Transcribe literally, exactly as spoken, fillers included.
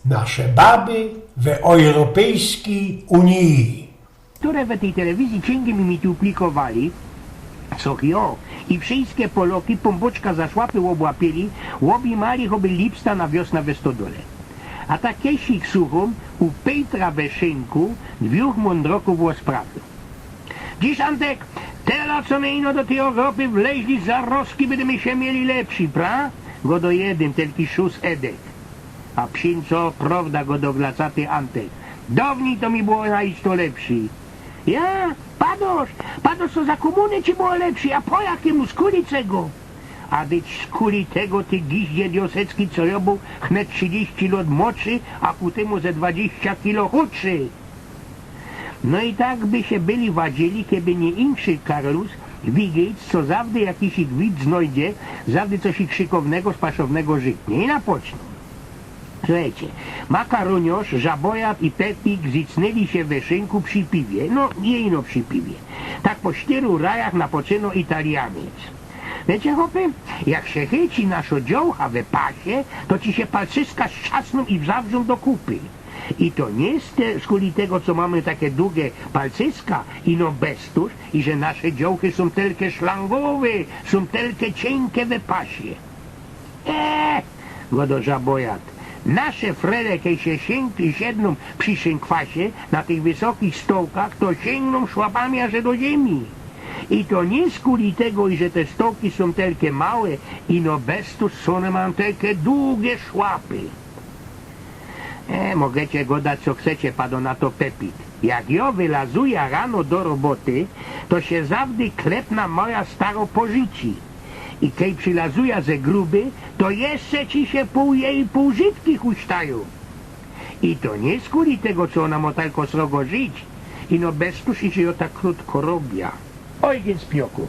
Nasze baby w Europejskij Unii. Wczoraj w tyj telewizji ciyngi mi, mi tu plikowali, co jo i wszyjske Poloki Pōnbōczka za szłapy ôbłapiyli, ôbijmali go by lipsta na wiosna we stodole. A tak kejsik suchōm u Pejtra we szynku dwōch mōndroków ôsprawiōm. Dziś, Antek, tela co my ino do tyj Europy wleźli, zarozki bydymy sie mieli lepsi, pra? Godo jedyn, tylki szus Edek. A psin co, prowda, godo wlacaty Antek. Downij to mi było na isto lepsi. Ja? Padosz? Padosz, co za kōmuny ci było lepsi, a po jakimu, skuli czego? A dyć skuli tego, ty giździe diosecki, co jo bōł wnet trzidziści lot młodszy, a ku tymu ze dwadziścia kilo chudszy. No i tak by sie byli wadzili, keby niy inszy Karlus Wigejc, co zawdy jakisik wid znojdzie, zawdy cosik szykownego, spaszownego rzyknie. I napocznōm. Suchejcie, Makarōniŏrz, Żabojat i Pepik zycnyli sie we szynku przi piwie. No, niy ino przi piwie. Tak po sztyru rajach napoczynoł Italianiec. Wiycie, chopy, jak sie chyci naszo dziołcha we pasie, to ci sie palcyska strzasnōm i zawrzōm do kupy. I to niy z te, skuli tego, co mōmy take dugie palcyska, ino bez tōż, iże nasze dziołchy sōm tylke szlangowe, sōm tylke ciynke we pasie. E, godo Żabojat, nasze frele, kej sie siynk-, siednōm przi szynkwasie na tych wysokich stołkach, to siyngōm szłapami aże do ziymi. I to niy skuli tego, iże te stołki sōm tylke małe, ino bez tōż sōm ône mōm tylke dugie szłapy. E, mogecie godać, co chcecie, pado na to Pepik. Jak jo wylazuja rano do roboty, to sie zawdy klepna moja staro pożyci. I kej przilazuja ze gruby, to jeszcze ci sie pōł jeji pōłżytki huśtajōm. I to niy skuli tego, co ôna mŏ tak srogo żyć, ino bez tōż, iże jo tak krōtko robia. Ojgyn z Pioku.